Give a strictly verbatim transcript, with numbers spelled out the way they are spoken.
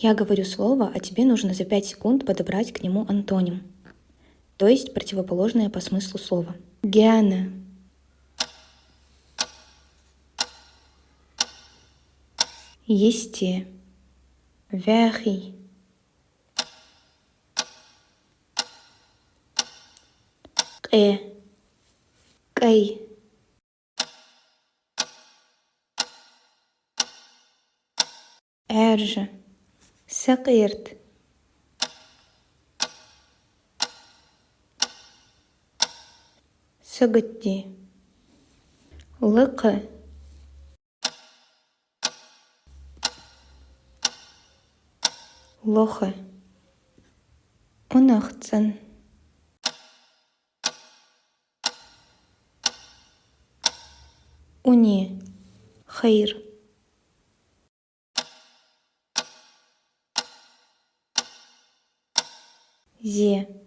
Я говорю слово, а тебе нужно за пять секунд подобрать к нему антоним, то есть противоположное по смыслу слово. Гаьна. Йисте. ВӀаьхий. Къе. КӀай. Ӏаьржа. Сакъерт. Саготде. Лакха. Лоха. УнахцӀен. Уне. Хайр. Зе.